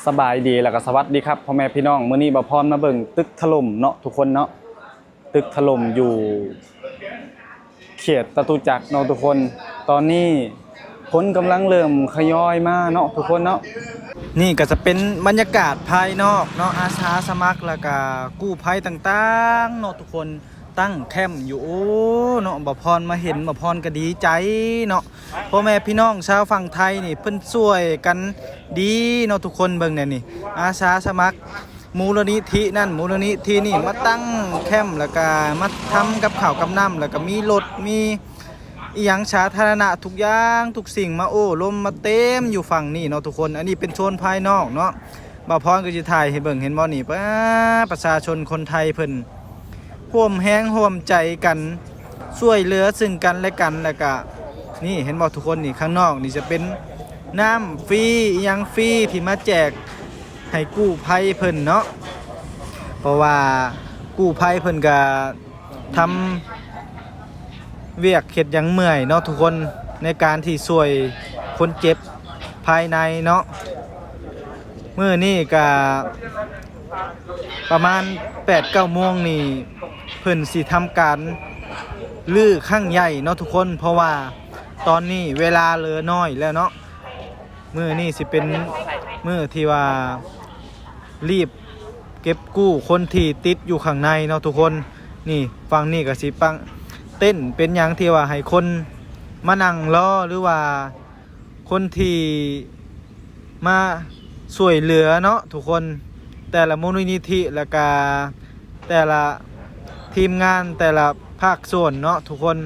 ສະບາຍດີ ແລ້ວກໍສະຫວັດດີຄັບ ພໍ່ແມ່ພີ່ນ້ອງ. ມື້ນີ້ບ່າວພອນມາເບິ່ງຕຶກຖະຫຼົ່ມເນາະທຸກຄົນເນາະ, ຕຶກຖະຫຼົ່ມຢູ່ເຂດຈະຕຸຈັກເນາະທຸກຄົນ. ຕອນນີ້ຄົນກຳລັງເລີ່ມຂະຫຍອຍມາເນາະທຸກຄົນເນາະ. ນີ້ກໍຈະເປັນບັນຍາກາດພາຍນອກເນາະ, ອາສາສະໝັກ ແລ້ວກໍກູ້ໄພຕ່າງໆເນາະທຸກຄົນ ຕັ້ງແຄ້ມຢູ່. ໂອ້ ເນາະ ບ່າວພອນມາເຫັນ ບ່າວພອນກໍດີໃຈເນາະ. ພໍ່ແມ່ພີ່ນ້ອງຊາວຝັ່ງໄທນີ້ ເພິ່ນຊ່ວຍກັນດີເນາະທຸກຄົນ. ເບິ່ງແດ່ນີ້ ອາສາສະໝັກມູນນິທິນັ້ນ ມູນນິທິນີ້ ມາຕັ້ງແຄ້ມ ແລ້ວກະມາທຳກັບເຂົ້າກັບນ້ຳ ແລ້ວກະມີລົດ ມີອີ່ຫຍັງສາທາລະນະທຸກຢ່າງທຸກສິ່ງ ມາໂອ້ລົມມາເຕັມຢູ່ຝັ່ງນີ້ເນາະທຸກຄົນ. ອັນນີ້ເປັນໂຊນພາຍນອກເນາະ, ບ່າວພອນກໍຊິຖ່າຍໃຫ້ເບິ່ງ. ເຫັນບໍ່ນີ້ ປະ ປະຊາຊົນຄົນໄທເພິ່ນ ຮ່ວມແຮງຮ່ວມໃຈກັນ ຊ່ວຍເຫຼືອຊຶ່ງກັນແລະກັນ. ແລ້ວກະນີ້ ເຫັນບໍ່ທຸກຄົນ ນີ້ ຂ້າງນອກນີ້ຈະເປັນນ້ຳຟຣີ ອີ່ຫຍັງຟຣີ ທີ່ມາແຈກໃຫ້ກູ້ໄພເພິ່ນເນາະ, ເພາະວ່າກູ້ໄພເພິ່ນກະທຳວຽກເຮັດຫຍັງເມື່ອຍເນາະທຸກຄົນ ໃນການທີ່ຊ່ວຍຄົນເຈັບພາຍໃນເນາະ. ມື້ນີ້ກະປະມານແປດເກົ້າໂມງນີ້ ເພິ່ນຊິທຳການຮື້ຄັ້ງໃຫຍ່ເນາະທຸກຄົນ, ເພາະວ່າຕອນນີ້ເວລາເຫຼືອໜ້ອຍແລ້ວເນາະ. ມື້ນີ້ຊິເປັນມື້ທີ່ວ່າ ລີບເກັບກູ້ຄົນທີ່ຕິດຢູ່ຂ້າງໃນເນາະທຸກຄົນ. ນີ້ ຝັ່ງນີ້ກໍຊິປັງເຕັນເປັນຫຍັງທີ່ວ່າໃຫ້ຄົນມານັ່ງລໍ ຫຼືວ່າຄົນທີ່ມາຊ່ວຍເຫຼືອເນາະທຸກຄົນ, ແຕ່ລະມູນນິທິ ແລ້ວກະແຕ່ລະທີມງານ ແຕ່ລະພາກສ່ວນເນາະທຸກຄົນ.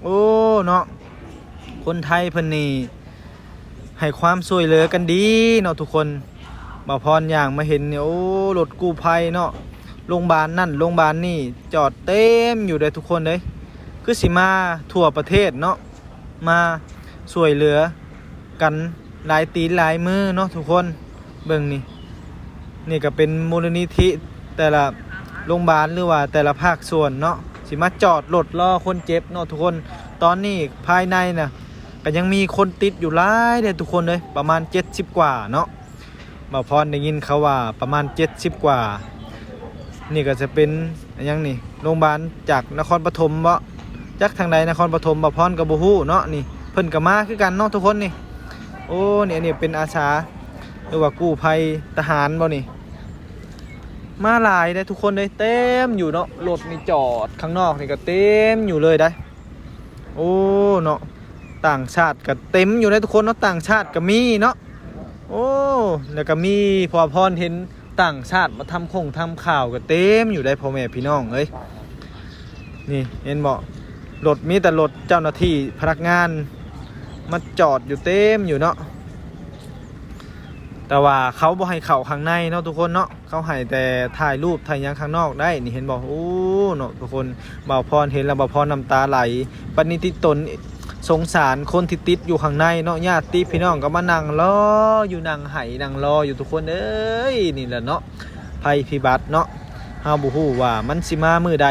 ໂອ້ ເນາະ ຄົນໄທເພິ່ນນີ້ໃຫ້ຄວາມຊ່ວຍເຫຼືອກັນດີເນາະທຸກຄົນ. ບ່າວພອນຍ່າງມາເຫັນນີ້ ໂອ້ ລົດກູ້ໄພເນາະ, ໂລງບານນັ້ນໂລງບານນີ້ ຈອດເຕັມຢູ່ເດ້ທຸກຄົນເອີຍ. ຄືຊິມາທົ່ວປະເທດເນາະ, ມາຊ່ວຍເຫຼືອກັນຫຼາຍຕີນຫຼາຍມືເນາະທຸກຄົນ. ເບິ່ງນີ້ ນີ້ກໍເປັນມູນນິທິແຕ່ລະໂລງບານ ຫຼືວ່າແຕ່ລະພາກສ່ວນເນາະ ຊິມາຈອດລົດລໍຄົນເຈັບເນາະທຸກຄົນ. ຕອນນີ້ພາຍໃນນະ ກໍຍັງມີຄົນຕິດຢູ່ຫຼາຍເດ້ທຸກຄົນເອີຍ, ປະມານເຈັດສິບກວ່າເນາະ. ບ່າວພອນໄດ້ຍິນເຂົາວ່າປະມານເຈັດສິບກວ່າ. ນີ້ກໍຈະເປັນ ຫຍັງນີ້ ໂລງບານຈາກນະຄອນປະຖົມບໍ? ຈັກທາງໃດນະຄອນປະຖົມ ບ່າວພອນກໍບໍ່ຮູ້ເນາະ. ນີ້ເພິ່ນກໍມາຄືກັນເນາະທຸກຄົນນີ້. ໂອ້ ນີ້ ອັນນີ້ເປັນອາສາ ຫຼືວ່າກູ້ໄພທະຫານບໍນີ້? ມາຫຼາຍເດ້ທຸກຄົນເອີຍ, ເຕັມຢູ່ເນາະ. ລົດນີ້ຈອດຂ້າງນອກນີ້ກໍເຕັມຢູ່ເລີຍໄດ໋. ໂອ້ ເນາະ ຕ່າງຊາດກໍເຕັມຢູ່ເດ້ທຸກຄົນເນາະ, ຕ່າງຊາດກໍມີເນາະ. ໂອ້ ແລ້ວກໍມີ ພໍພອນເຫັນຕ່າງຊາດມາທຳຄົງທຳຂ່າວກໍເຕັມຢູ່ໄດ໋ ພໍ່ແມ່ພີ່ນ້ອງເອີຍ. ນີ້ເຫັນບໍ່? ລົດ ມີແຕ່ລົດເຈົ້າໜ້າທີ່ພະນັກງານມາຈອດຢູ່ເຕັມຢູ່ເນາະ, ແຕ່ວ່າເຂົາບໍ່ໃຫ້ເຂົ້າຂ້າງໃນເນາະທຸກຄົນເນາະ. ເຂົາໃຫ້ແຕ່ຖ່າຍຮູບຖ່າຍຫຍັງຂ້າງນອກໄດ້ ນີ້ເຫັນບໍ່? ໂອ້ ເນາະທຸກຄົນ, ບ່າວພອນເຫັນແລ້ວ ບ່າວພອນນ້ຳຕາໄຫຼ. ປານນີ້ຕິດຕົນສົງສານຄົນທີ່ຕິດຢູ່ຂ້າງໃນເນາະ, ຍາດຕິພີ່ນ້ອງກໍມານັ່ງລໍຢູ່ ນັ່ງໄຫ້ນັ່ງລໍຢູ່ທຸກຄົນເອີຍ. ນີ້ແຫຼະເນາະ ໄພພິບັດເນາະ, ເຮົາບໍ່ຮູ້ວ່າມັນຊິມາມື້ໃດ,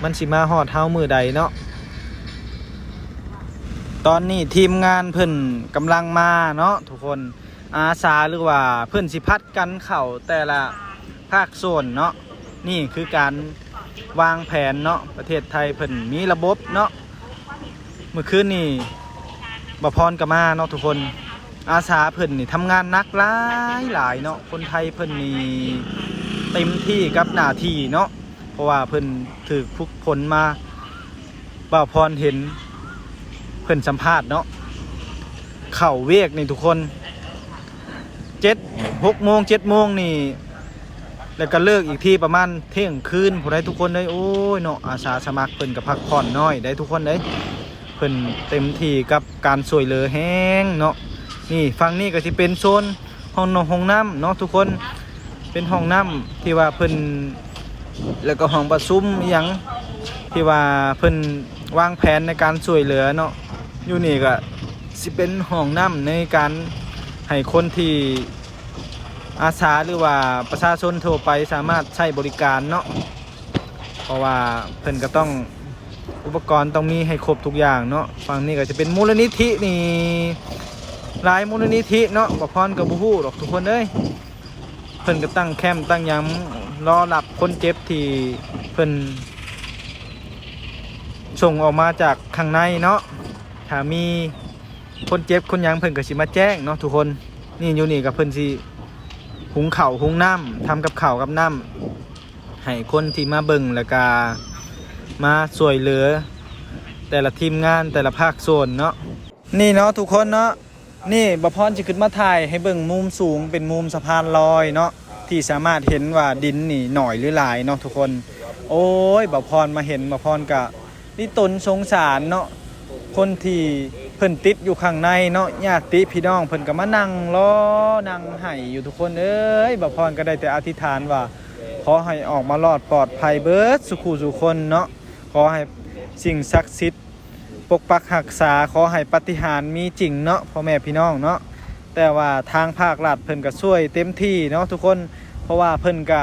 ມັນຊິມາຮອດເຮົາມື້ໃດເນາະ. ຕອນນີ້ທີມງານເພິ່ນກຳລັງມາເນາະທຸກຄົນ, ອາສາ ຫຼືວ່າເພິ່ນຊິຜັດກັນເຂົ້າແຕ່ລະພາກສ່ວນເນາະ. ນີ້ຄືການວາງແຜນເນາະ, ປະເທດໄທເພິ່ນມີລະບົບເນາະ. ມື້ຄືນນີ້ບ່າວພອນກໍມາເນາະທຸກຄົນ, ອາສາເພິ່ນນີ້ທຳງານໜັກຫຼາຍໆເນາະ. ຄົນໄທເພິ່ນນີ້ເຕັມທີ່ກັບໜ້າທີ່ເນາະ, ເພາະວ່າເພິ່ນຖືກຝຶກຝົນມາ. ບ່າວພອນເຫັນເພິ່ນສຳພາດເນາະ, ເຂົ້າວຽກນີ້ທຸກຄົນ ເຈັດ ຫົກໂມງ ເຈັດໂມງນີ້ ແລ້ວກໍເລີກອີກທີປະມານທ່ຽງຄືນພຸ້ນໃດ໋ທຸກຄົນເອີຍ. ໂອ້ຍເນາະ ອາສາສະໝັກເພິ່ນກໍພັກຜ່ອນໜ້ອຍໄດ໋ທຸກຄົນເອີຍ, ເພິ່ນເຕັມທີ່ກັບການຊ່ວຍເຫຼືອແຮງເນາະ. ນີ້ ຝັ່ງນີ້ກໍຊິເປັນໂຊນ ຫ້ອງນ- ຫ້ອງນ້ຳເນາະທຸກຄົນ, ເປັນຫ້ອງນ້ຳທີ່ວ່າເພິ່ນ ແລ້ວກໍຫ້ອງປະຊຸມອີ່ຫຍັງທີ່ວ່າເພິ່ນວາງແຜນໃນການຊ່ວຍເຫຼືອເນາະ. ຢູ່ນີ້ກໍຊິເປັນຫ້ອງນ້ຳໃນການໃຫ້ຄົນທີ່ອາສາ ຫຼືວ່າປະຊາຊົນທົ່ວໄປສາມາດໃຊ້ບໍລິການເນາະ, ເພາະວ່າເພິ່ນກໍຕ້ອງ ອຸປະກອນຕ້ອງມີໃຫ້ຄົບທຸກຢ່າງເນາະ. ຝັ່ງນີ້ກໍຈະເປັນມູນນິທິນີ້ ຫຼາຍມູນນິທິເນາະ, ບ່າວພອນກໍບໍ່ຮູ້ດອກທຸກຄົນເອີຍ. ເພິ່ນກໍຕັ້ງແຄ້ມຕັ້ງຫຍັງ ລໍຮັບຄົນເຈັບທີ່ເພິ່ນສົ່ງອອກມາຈາກຂ້າງໃນເນາະ. ຖ້າມີຄົນເຈັບຄົນຫຍັງ ເພິ່ນກໍຊິມາແຈ້ງເນາະທຸກຄົນ. ນີ້ ຢູ່ນີ້ກໍເພິ່ນຊິຫຸງເຂົ້າຫຸງນ້ຳ ທຳກັບເຂົ້າກັບນ້ຳ ໃຫ້ຄົນທີ່ມາເບິ່ງ ແລ້ວກະມາຊ່ວຍເຫຼືອແຕ່ລະທີມງານ ແຕ່ລະພາກສ່ວນເນາະ. ນີ້ເນາະທຸກຄົນເນາະ, ນີ້ບ່າວພອນຊິຂຶ້ນມາຖ່າຍໃຫ້ເບິ່ງມຸມສູງ ເປັນມຸມສະພານລອຍເນາະ ທີ່ສາມາດເຫັນວ່າດິນນີ້ໜ້ອຍຫຼືຫຼາຍເນາະທຸກຄົນ. ໂອ້ຍ ບ່າວພອນມາເຫັນ ບ່າວພອນກະ ນີ້ຕົນສົງສານເນາະ, ຄົນທີ່ເພິ່ນຕິດຢູ່ຂ້າງໃນເນາະ, ຍາດຕິພີ່ນ້ອງເພິ່ນກໍມານັ່ງລໍນັ່ງໄຫ້ຢູ່ທຸກຄົນເອີຍ. ບ່າວພອນກໍໄດ້ແຕ່ອະທິຖານວ່າ ຂໍໃຫ້ອອກມາລອດປອດໄພເບິດສູ່ຄູ່ສູ່ຄົນເນາະ, ຂໍໃຫ້ສິ່ງສັກສິດປົກປັກຮັກສາ, ຂໍໃຫ້ປາຕິຫານມີຈິງເນາະ ພໍ່ແມ່ພີ່ນ້ອງເນາະ. ແຕ່ວ່າທາງພາກລັດເພິ່ນກໍຊ່ວຍເຕັມທີ່ເນາະທຸກຄົນ, ເພາະວ່າເພິ່ນກະ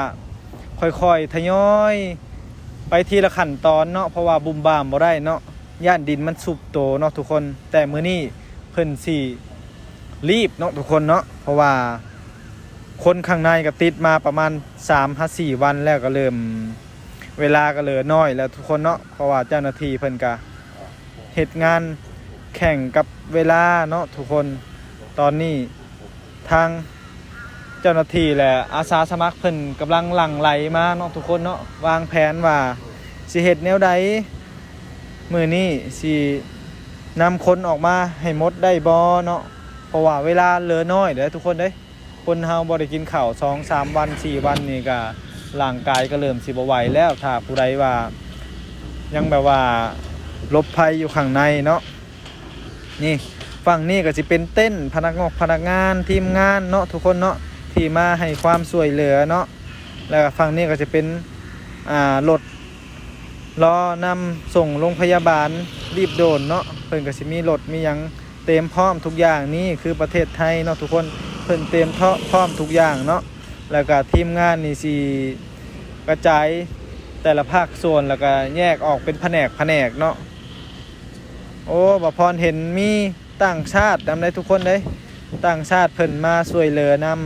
ຄ່ອຍໆທະຍອຍ ໄປທີລະຂັ້ນຕອນເນາະ, ເພາະວ່າບຸ້ມບ້າມບໍ່ໄດ້ເນາະ, ຢ້ານດິນມັນຊຸບໂຕເນາະທຸກຄົນ. ແຕ່ມື້ນີ້ເພິ່ນຊິລີບເນາະທຸກຄົນເນາະ, ເພາະວ່າຄົນຂ້າງໃນກໍຕິດມາປະມານສາມຫາສີ່ວັນແລ້ວ, ກໍເລີ່ມ ເວລາກໍເຫຼືອໜ້ອຍແລ້ວທຸກຄົນເນາະ, ເພາະວ່າເຈົ້າໜ້າທີ່ເພິ່ນກໍເຮັດງານແຂ່ງກັບເວລາເນາະທຸກຄົນ. ຕອນນີ້ ທາງເຈົ້າໜ້າທີ່ ແລະ ອາສາສະໝັກເພິ່ນກຳລັງຫຼັ່ງໄຫຼມາເນາະທຸກຄົນເນາະ, ວາງແຜນວ່າຊິເຮັດແນວໃດ ມື້ນີ້ຊິນຳຄົນອອກມາໃຫ້ໝົດໄດ້ບໍ່ເນາະ, ເພາະວ່າເວລາເຫຼືອໜ້ອຍເດ້ທຸກຄົນເດ້. ຄົນເຮົາບໍ່ໄດ້ກິນເຂົ້າສອງສາມວັນ ສີ່ວັນນີ້ກະ ຮ່າງກາຍກໍເລີ່ມຊິບໍ່ໄຫວແລ້ວ, ຖ້າຜູ້ໃດວ່າຍັງແບບວ່າຫຼົບໄພຢູ່ຂ້າງໃນເນາະ. ນີ້ ຝັ່ງນີ້ກໍຊິເປັນເຕັນພະນັກງອກພະນັກງານ ທີມງານເນາະທຸກຄົນເນາະ ທີ່ມາໃຫ້ຄວາມຊ່ວຍເຫຼືອເນາະ. ແລ້ວກໍຝັ່ງນີ້ກໍຈະເປັນ ອ່າ ລົດລໍນຳສົ່ງໂລງພະຍາບານຮີບດ່ວນເນາະ, ເພິ່ນກໍຊິມີລົດມີຫຍັງເຕັມພ້ອມທຸກຢ່າງ. ນີ້ຄືປະເທດໄທເນາະທຸກຄົນ, ເພິ່ນເຕັມພ້ອມທຸກຢ່າງເນາະ. ແລ້ວກໍທີມງານນີ້ຊິກະຈາຍແຕ່ລະພາກສ່ວນ ແລ້ວກໍແຍກອອກເປັນພະແນກໆເນາະ. ໂອ້ ບ່າວພອນເຫັນມີຕ່າງຊາດນຳເດ້ທຸກຄົນເດ້, ຕ່າງຊາດເພິ່ນມາຊ່ວຍເຫຼືອນຳ.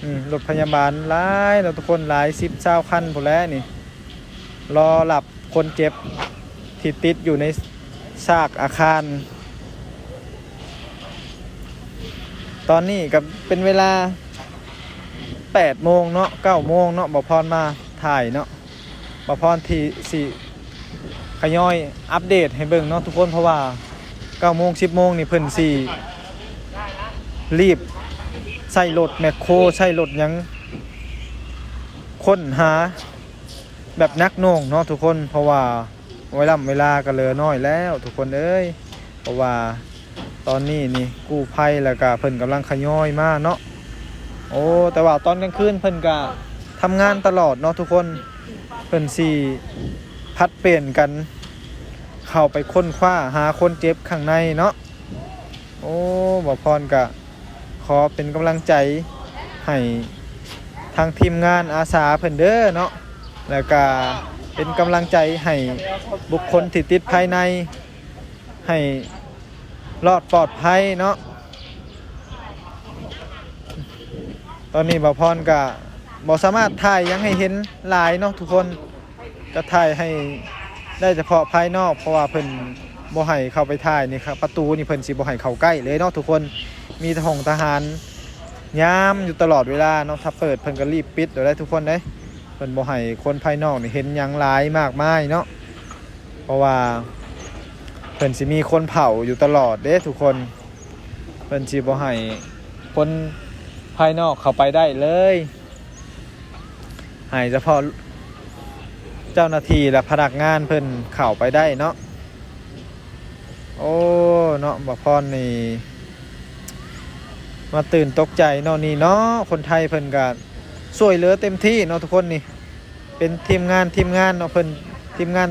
ນີ້ລົດພະຍາບານຫຼາຍເນາະທຸກຄົນ, ຫຼາຍສິບຊາວຄັນພຸ້ນແຫຼະນີ້, ລໍຮັບຄົນເຈັບທີ່ຕິດຢູ່ໃນຊາກອາຄານ. ຕອນນີ້ກໍເປັນເວລາແປດໂມງເນາະ ເກົ້າໂມງເນາະ, ບ່າວພອນມາຖ່າຍເນາະ. ບ່າວພອນທີ່ຊິຂະຫຍອຍອັບເດດໃຫ້ເບິ່ງເນາະທຸກຄົນ, ເພາະວ່າເກົ້າໂມງ ສິບໂມງນີ້ເພິ່ນຊິລີບໃຊ້ລົດແມັກໂຄ ໃຊ້ລົດຫຍັງຄົ້ນຫາແບບໜັກໜ່ວງເນາະທຸກຄົນ, ເພາະວ່າເວລາ ເວລາກໍເຫຼືອໜ້ອຍແລ້ວທຸກຄົນເອີຍ. ເພາະວ່າຕອນນີ້ນີ້ກູ້ໄພ ແລ້ວກະເພິ່ນກຳລັງຂະຫຍອຍມາເນາະ. ໂອ້ ແຕ່ວ່າຕອນກາງຄືນເພິ່ນກະທຳງານຕະຫຼອດເນາະທຸກຄົນ, ເພິ່ນຊິຜັດປ່ຽນກັນເຂົ້າໄປຄົ້ນຄວ້າຫາຄົນເຈັບຂ້າງໃນເນາະ. ໂອ້ ບ່າວພອນກະຂໍເປັນກຳລັງໃຈໃຫ້ທາງທີມງານອາສາເພິ່ນເດີເນາະ, ແລ້ວກະເປັນກຳລັງໃຈໃຫ້ບຸກຄົນທີ່ຕິດພາຍໃນ ໃຫ້ລອດປອດໄພເນາະ. ຕອນນີ້ບ່າວພອນກະບໍ່ສາມາດຖ່າຍຫຍັງໃຫ້ເຫັນຫຼາຍເນາະທຸກຄົນ, ກະຖ່າຍໃຫ້ໄດ້ສະເພາະພາຍນອກ ເພາະວ່າເພິ່ນບໍ່ໃຫ້ເຂົ້າໄປຖ່າຍນີ້ຄັບ, ປະຕູນີ້ເພິ່ນຊິບໍ່ໃຫ້ເຂົ້າໃກ້ເລີຍເນາະທຸກຄົນ. ມີແຕ່ຫ້ອງທະຫານຍາມຢູ່ຕະຫຼອດເວລາເນາະ, ຖ້າເປີດເພິ່ນກໍລີບປິດໂດດໄດ້ທຸກຄົນເດ້. ເພິ່ນບໍ່ໃຫ້ຄົນພາຍນອກນີ້ເຫັນຫຍັງຫຼາຍມາກມາຍເນາະ, ເພາະວ່າເພິ່ນຊິມີຄົນເຝົ້າຢູ່ຕະຫຼອດເດ້ທຸກຄົນ. ເພິ່ນຊິບໍ່ໃຫ້ຄົນພາຍນອກເຂົ້າໄປໄດ້ເລີຍ, ໃຫ້ສະເພາະເຈົ້າໜ້າທີ່ ແລະ ພະນັກງານເພິ່ນເຂົ້າໄປໄດ້ເນາະ. ໂອ້ ເນາະ ບ່າວພອນນີ້ມາຕື່ນຕົກໃຈເນາະນີ້ເນາະ, ຄົນໄທເພິ່ນກະຊ່ວຍເຫຼືອເຕັມທີ່ເນາະທຸກຄົນ. ນີ້ເປັນທີມງານ ທີມງານເນາະ, ເພິ່ນທີມງານ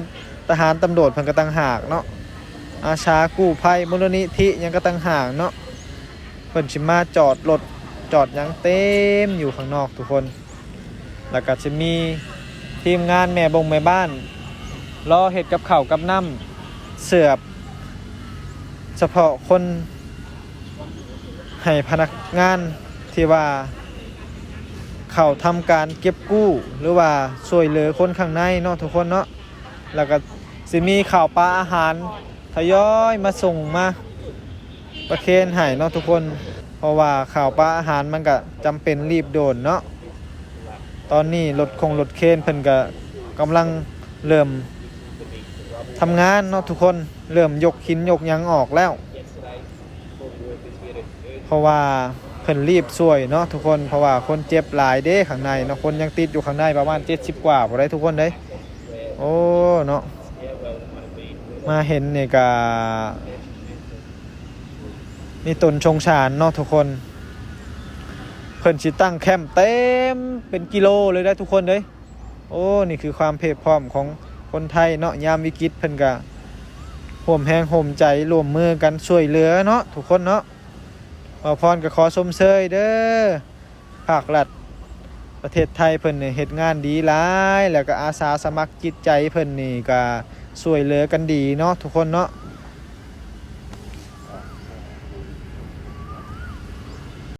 ທະຫານ ຕຳຫຼວດເພິ່ນກະຕ່າງຫາກເນາະ, ອາສາກູ້ໄພ ມູນນິທິຫຍັງກະຕ່າງຫາກເນາະ. ເພິ່ນຊິມາຈອດລົດຈອດຫຍັງເຕັມຢູ່ຂ້າງນອກທຸກຄົນ. ແລ້ວກໍຈະມີທີມງານແມ່ບົງແມ່ບ້ານ ລໍເຮັດກັບເຂົ້າກັບນ້ຳເສີບສະເພາະຄົນ ໃຫ້ພະນັກງານທີ່ວ່າ ເຂົ້າທຳການເກັບກູ້ ຫຼືວ່າຊ່ວຍເຫຼືອຄົນຂ້າງໃນເນາະທຸກຄົນເນາະ. ແລ້ວກໍຊິມີເຂົ້າປາອາຫານທະຍອຍມາສົ່ງມາປະເຄນໃຫ້ເນາະທຸກຄົນ ເພາະວ່າເຂົ້າປາອາຫານມັນກໍຈຳເປັນຮີບດ່ວນເນາະ. ຕອນນີ້ລົດຄົງລົດເຄນເພິ່ນກໍກຳລັງເລີ່ມທຳງານເນາະທຸກຄົນ ເລີ່ມຍົກຫີນຍົກຫຍັງອອກແລ້ວ ເພາະວ່າເພິ່ນຮີບຊ່ວຍເນາະທຸກຄົນ ເພາະວ່າຄົນເຈັບຫຼາຍເດ້ຂ້າງໃນເນາະ ຄົນຍັງຕິດຢູ່ຂ້າງໃນປະມານເຈັດສິບກວ່າພຸ້ນໃດ໋ທຸກຄົນເດ້. ໂອ້ເນາະ ມາເຫັນນີ້ກະມີຕົນສົງສານເນາະທຸກຄົນ ເພິ່ນຊິຕັ້ງແຄມເຕັມເປັນກິໂລເລີຍໄດ໋ທຸກຄົນເດ້. ໂອ້ ນີ້ຄືຄວາມເພພ້ອມຂອງຄົນໄທເນາະ ຍາມວິກິດເພິ່ນກະຮ່ວມແຮງຮ່ວມໃຈຮ່ວມມືກັນຊ່ວຍເຫຼືອເນາະທຸກຄົນເນາະ. ບ່າວພອນກໍຂໍຊົມເຊີຍເດີ ພາກລັດປະເທດໄທເພິ່ນນີ້ເຮັດງານດີຫຼາຍ ແລ້ວກໍອາສາສະໝັກຈິດໃຈເພິ່ນນີ້ກໍຊ່ວຍເຫຼືອກັນດີເນາະທຸກຄົນເນາະ.